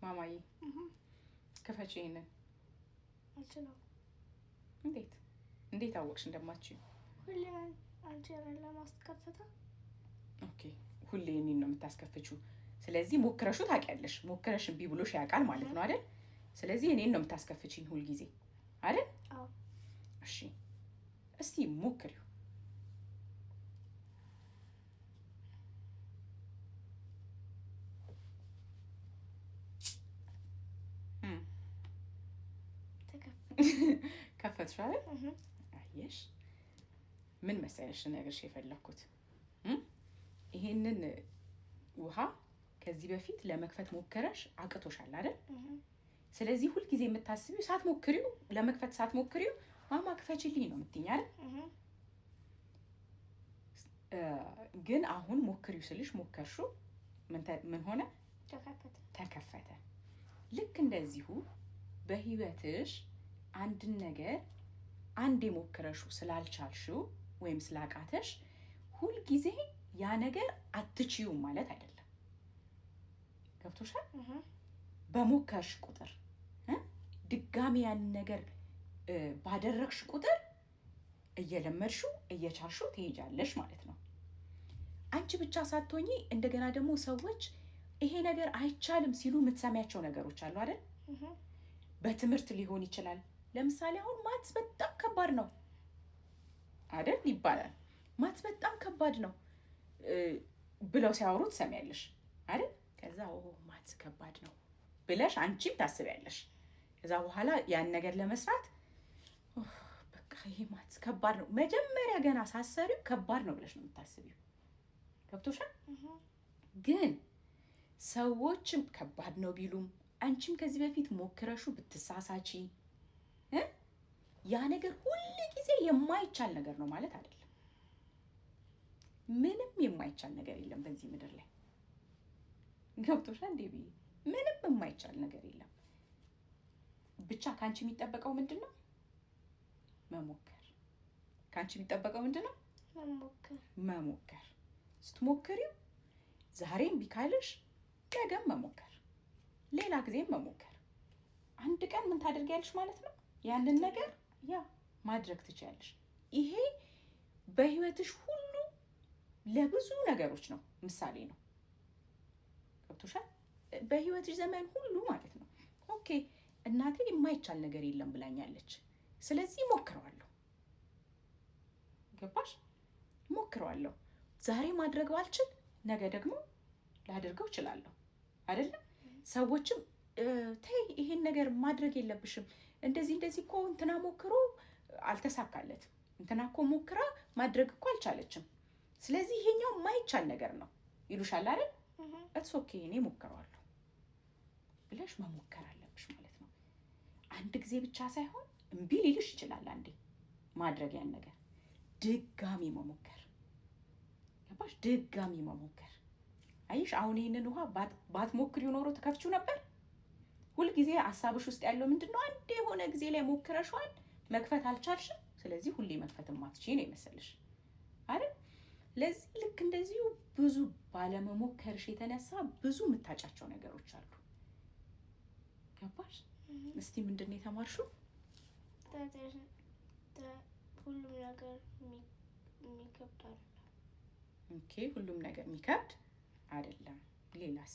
ማማዬ ክፈች ይሄንን። አልችለውም። እንዴት እንዴት አወቅሽ እንደማትችይው? ሁሌ አንቺ ለማስከፈተው። Okay፣ ሁሌ እኔን ነው የምታስከፍቺው። ስለዚህ ሞክረሹ ታውቂያለሽ። ሞክረሽ እምቢ ብሎሽ ያውቃል ማለት ነው አይደል? ስለዚህ እኔን ነው የምታስከፍቺኝ ሁልጊዜ አይደል? አዎ። እሺ፣ እስቲ ሞክሪው። ከፈትሽ አይደል? አየሽ፣ ምን መሰለሽ ልነግርሽ የፈለኩት፣ ይሄንን ውሃ ከዚህ በፊት ለመክፈት ሞክረሽ አቅቶሻል አይደል? ስለዚህ ሁልጊዜ የምታስቢው ሳትሞክሪው፣ ለመክፈት ሳትሞክሪው ማማ ክፈችልኝ ነው የምትይኝ አይደል? ግን አሁን ሞክሪው ስልሽ ሞከርሽው፣ ምን ሆነ? ተከፈተ። ተከፈተ። ልክ እንደዚሁ በህይወትሽ አንድን ነገር አንዴ ሞክረሽው ስላልቻልሽው ወይም ስላቃተሽ ሁልጊዜ ያ ነገር አትችይውም ማለት አይደለም። ገብቶሻል? በሞከርሽ ቁጥር፣ ድጋሚ ያን ነገር ባደረግሽ ቁጥር እየለመድሽው እየቻልሽው ትሄጃለሽ ማለት ነው። አንቺ ብቻ ሳትሆኚ እንደገና ደግሞ ሰዎች ይሄ ነገር አይቻልም ሲሉ የምትሰሚያቸው ነገሮች አሉ አይደል? በትምህርት ሊሆን ይችላል። ለምሳሌ አሁን maths በጣም ከባድ ነው አይደል ይባላል። Maths በጣም ከባድ ነው ብለው ሲያወሩ ትሰሚያለሽ አይደል? ከዛ ኦ maths ከባድ ነው ብለሽ አንቺም ታስቢያለሽ። ከዛ በኋላ ያን ነገር ለመስራት በቃ ይሄ maths ከባድ ነው፣ መጀመሪያ ገና ሳሰሪው ከባድ ነው ብለሽ ነው የምታስቢው። ገብቶሻል? ግን ሰዎችም ከባድ ነው ቢሉም፣ አንቺም ከዚህ በፊት ሞክረሹ ብትሳሳቺ ያ ነገር ሁል ጊዜ የማይቻል ነገር ነው ማለት አይደለም። ምንም የማይቻል ነገር የለም በዚህ ምድር ላይ። ገብቶሻል እንዴ ብዬ? ምንም የማይቻል ነገር የለም። ብቻ ከአንቺ የሚጠበቀው ምንድን ነው? መሞከር። ከአንቺ የሚጠበቀው ምንድን ነው? መሞከር። መሞከር። ስትሞክሪው ዛሬም ቢካልሽ ነገም መሞከር፣ ሌላ ጊዜም መሞከር። አንድ ቀን ምን ታደርጊያለሽ ማለት ነው? ያንን ነገር ያ ማድረግ ትችያለሽ። ይሄ በህይወትሽ ሁሉ ለብዙ ነገሮች ነው፣ ምሳሌ ነው። ገብቶሻል? በህይወትሽ ዘመን ሁሉ ማለት ነው። Okay፣ እናቴ የማይቻል ነገር የለም ብላኛለች፣ ስለዚህ ሞክረዋለሁ። ገባሽ? ሞክረዋለሁ። ዛሬ ማድረግ ባልችል ነገ ደግሞ ላደርገው እችላለሁ። አይደለም? ሰዎችም ተይ ይሄን ነገር ማድረግ የለብሽም፣ እንደዚህ እንደዚህ እኮ እንትና ሞክሮ አልተሳካለትም፣ እንትና እኮ ሞክራ ማድረግ እኮ አልቻለችም፣ ስለዚህ ይሄኛው የማይቻል ነገር ነው ይሉሻል አይደል? It's okay፣ እኔ ሞክረዋለሁ ብለሽ መሞከር አለብሽ ማለት ነው። አንድ ጊዜ ብቻ ሳይሆን እምቢ ሊልሽ ይችላል አንዴ ማድረግ፣ ያን ነገር ድጋሚ መሞከር። ገባሽ? ድጋሚ መሞከር። አይሽ፣ አሁን ይህንን ውሃ ባትሞክሪው ኖሮ ትከፍቺው ነበር? ሁልጊዜ ሀሳብሽ ውስጥ ያለው ምንድን ነው? አንዴ የሆነ ጊዜ ላይ ሞክረሽዋል፣ መክፈት አልቻልሽም። ስለዚህ ሁሌ መክፈት ማትችይ ነው የመሰለሽ አይደል? ለዚህ ልክ እንደዚሁ ብዙ ባለመሞከርሽ የተነሳ ብዙ የምታጫቸው ነገሮች አሉ። ገባሽ? እስቲ ምንድን ነው የተማርሽው? ሁሉም ነገር የሚከብድ አይደለም። Okay፣ ሁሉም ነገር የሚከብድ አይደለም። ሌላስ?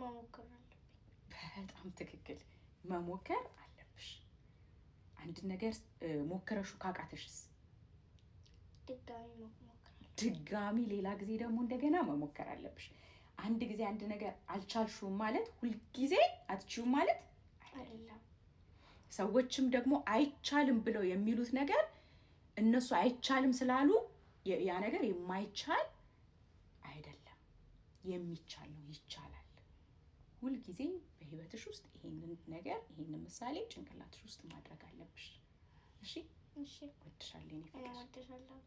መሞከር አለብኝ። በጣም ትክክል፣ መሞከር አለብሽ። አንድ ነገር ሞክረሹ ካቃተሽስ? ድጋሚ መሞከር አለብኝ። ድጋሚ ሌላ ጊዜ ደግሞ እንደገና መሞከር አለብሽ። አንድ ጊዜ አንድ ነገር አልቻልሽውም ማለት ሁልጊዜ አትችይውም ማለት አይደለም። ሰዎችም ደግሞ አይቻልም ብለው የሚሉት ነገር እነሱ አይቻልም ስላሉ ያ ነገር የማይቻል አይደለም፣ የሚቻል ነው፣ ይቻላል። ሁልጊዜ በህይወትሽ ውስጥ ይሄንን ነገር፣ ይሄንን ምሳሌ ጭንቅላትሽ ውስጥ ማድረግ አለብሽ። እሺ? እሺ። እወድሻለሁ የኔ ፍቅር። እወድሻለሁ።